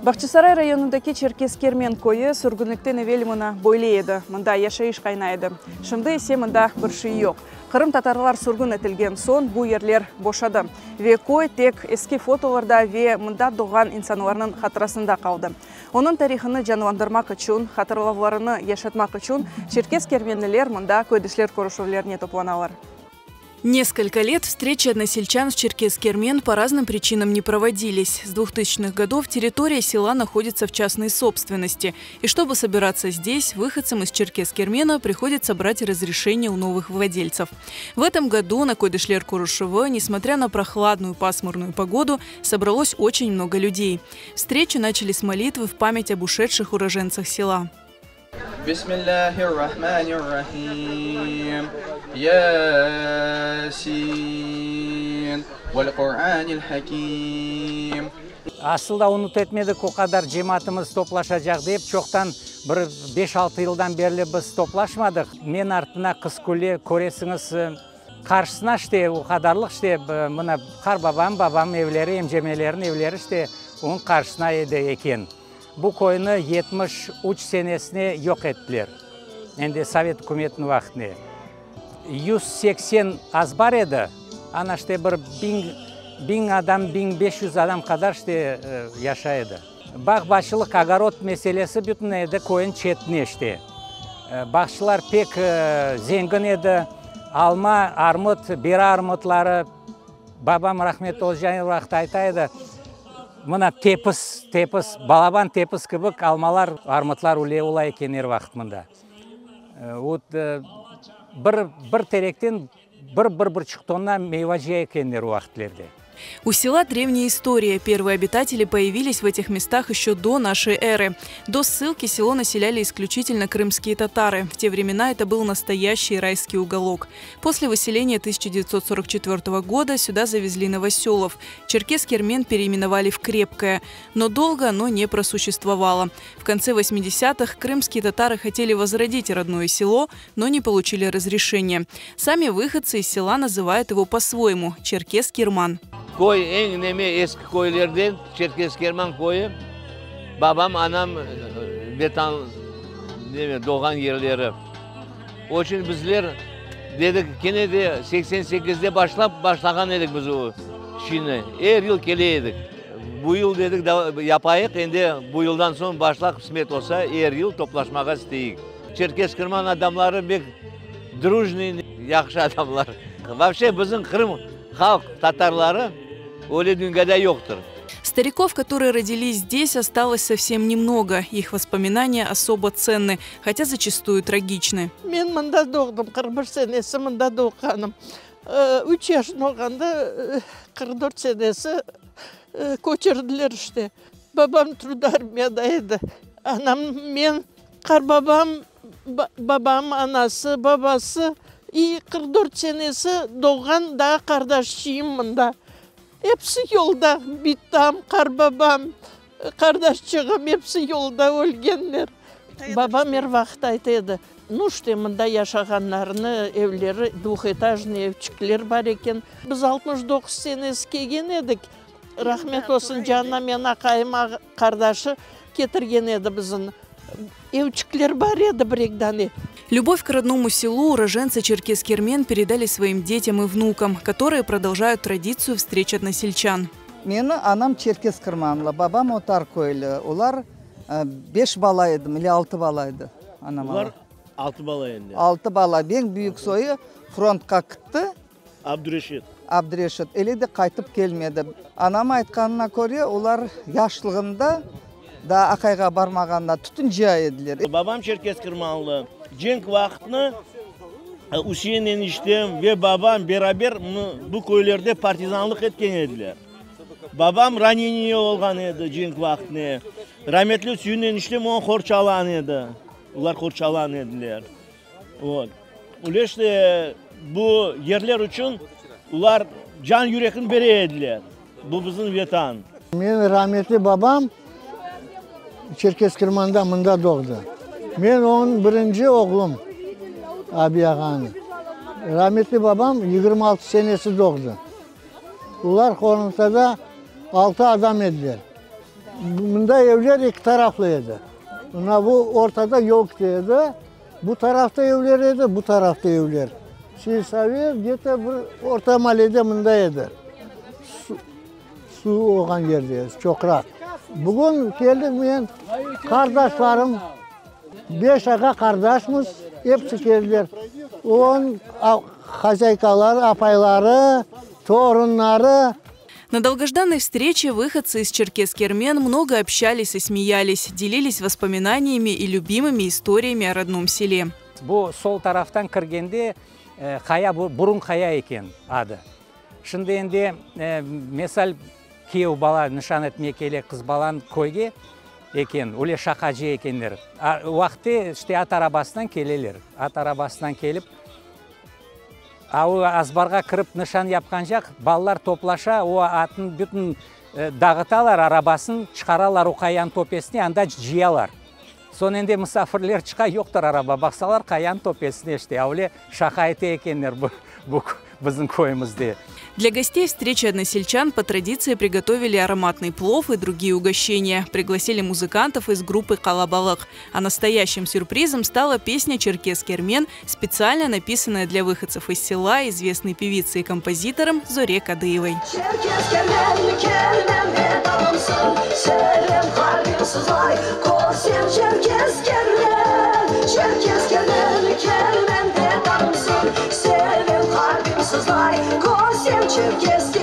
Bağçasaray rayonındaki Çerkez Kermen köyü sürgünlikten evel mına böyle edi, mında yaşayış qaynay edi. Şimdi ise mında bir şey yoq. Qırımtatarlar sürgün etilgen soñ bu yerler boşadı ve köy tek eski fotolarda ve mında doğğan insanlarnıñ hatırasında qaldı. Onıñ tarihını canlandırmaq içün, hatırlavlarını yaşatmaq içün çerkez kermenliler mında köydeşler körüşüvlerine toplanalar. Несколько лет встречи односельчан в Черкес-Кермен по разным причинам не проводились. С 2000-х годов территория села находится в частной собственности. И чтобы собираться здесь, выходцам из Черкес-Кермена приходится брать разрешение у новых владельцев. В этом году на Койдышлер Курушево, несмотря на прохладную пасмурную погоду, собралось очень много людей. Встречу начали с молитвы в память об ушедших уроженцах села. Bismillâhir-Rahmânir-Rahîm. Yâsîn. Vel-Qur'ânil Hakîm. Asıl da ümüt etmedik o qadar cemaatımız toplaşacaq dep, çoqtan bir beş-altı yıldan berli biz toplaşmadıq. Men artına Qız Qule, köresiñiz, qarşısına işte o qadarlıq işte mına qarbabam, babam evleri, emcemelerniñ evleri işte onıñ qarşısına edi eken. Bu köyni 73 senesine yoq ettiler, endi sovet ükümetiniñ vaqtında. 180 azbar edi, ana işte bir biñ, biñ adam, 1500 adam qadar işte yaşay edi. Bağ-bağçılıq, ogorod meselesi bütün edi köyniñ çetine işte. Bağçılar pek zengin edi, alma, armut, bera armutları, babam rahmetli olacaq vaqıt ayta edi, Mına tepis, tepis, balaban tepis kibik almalar, armutlar öyle ola eken er vaqıt mında. Vot, bir, bir terekten bir, bir buçuq tonna meyva cıya ekenler o vaqıtlerde. У села древняя история. Первые обитатели появились в этих местах еще до нашей эры. До ссылки село населяли исключительно крымские татары. В те времена это был настоящий райский уголок. После выселения 1944 года сюда завезли новоселов. Черкес-Кермен переименовали в Крепкое. Но долго оно не просуществовало. В конце 80-х крымские татары хотели возродить родное село, но не получили разрешения. Сами выходцы из села называют его по-своему – Черкес-Керман. Köy eñ neme eski köylerden Çerkez Kerman köyü, babam, anam vetan neme doğğan yerleri. O içün bizler dedik kene de 88-de başlap başlağan edik biz o işni, er yıl kele edik. Bu yıl dedik yapayıq, endi bu yıldan soñ başlaq qısmet olsa er yıl toplaşmağa isteyik. Çerkez Kerman adamları bek drujnıy, yahşı adamlar. Вообще bizim Qırım halq tatarları öyle dünyada yoqtır. Стариков, которые родились здесь, осталось совсем немного. Их воспоминания особо ценны, хотя зачастую трагичны. Men mında doğdım, 41 senesi mında doğğanım. 3 yaşında olğanda 44 senesi köçürdiler işte. Babam трудармияда edi. Anam, men, qarbabam, babam, anası, babası и 44 senesi doğğan daa qardaşçıyım mında. Episi yolda, bitam, qarbabam, qardaşçığım episi yolda ölgenler. Babam er vaqıt ayta edi, ну işte mında yaşağanlarını evleri двухэтажный evçikler bar eken. Biz 69 senesi kelgen edik. Rahmet olsun canına men aqayım qardaşı ketirgen edi bizni. Evçikler bar edi bir eki dane. Любовь к родному селу уроженцы Черкес-Кермен передали своим детям и внукам, которые продолжают традицию встреч односельчан. Meni anam Çerkez Qırmanlı, babam Otar köyli. Olar beş bala edi, ili altı bala edi anam. Olar altı bala edi. Altı bala. Eñ büyük soyu frontqa ketti. Abdureşit. Abdureşit. Ele de qaytıp kelmedi. Anam aytqanına köre, olar yaşlığında da aqayğa barmağanda tütün cıya ediler. Babam Çerkez Qırmanlı. Cenk vaqtını Üsein eniştem ve babam beraber bu köylerde partizanlıq etken ediler. Babam ранение olğan edi cenk vaqtında. Rametli Üsein eniştem onı qorçalağan edi. Olar qorçalağan ediler. Вот. Öyle işte bu yerler içün olar can yürekini bere ediler. Bu bizim vetan. Men rametli babam Çerkez Qırmanda mında doğdı. Men onıñ birinci oğlum abi ağanı. Rametli babam 26 senesi doğdı. Olar qorantada 6 adam ediler. Mında evler eki taraflı edi. Mına bu ortada yol kete edi. Bu tarafta evler edi, bu tarafta evler. Selsovet gde-to bir orta mallede mında edi. Suv olğan yerde, çoqraq. Bugün keldik men, qardaşlarım, beş ağa-qardaşmız, episi keldiler. Onıñ hazâykaları, apayları, torunları. На долгожданной встрече выходцы из Черкес-Кермен много общались и смеялись, делились воспоминаниями и любимыми историями о родном селе. Bu sol taraftan kirgende Qaya, Burun Qaya eken adı. Şimdi endi, mesal, kiyev bala nişan etmege kele qız balanı köyge eken, öyle şaqacı ekenler. O vaqıtte işte at arabasınan keleler. At arabasınan kelip, a o azbarğa kirip nişan yapqancaq, balalar toplaşa, o atnı bütün dağıtalar, arabasın çıqaralar o qayanıñ töpesine, anda cıyalar. Soñ endi musafirler çıqa, yoqtır araba, baqsalar qayanıñ töpesine işte, a öyle şaqa ete ekenler bu, bu bizim köyümizde. Для гостей встречи односельчан по традиции приготовили ароматный плов и другие угощения. Пригласили музыкантов из группы «Калабалык». А настоящим сюрпризом стала песня «Черкес Кермен», специально написанная для выходцев из села известной певицей и композитором Зоре Кадыевой. Çerkez Kermen, Kermende dalımsıñ, Sevem qalbim sızlay, Körsem Çerkez Kermen, Çerkez Kermen, Kermende dalımsıñ, Sevem qalbim sızlay, Körsem Çerkez.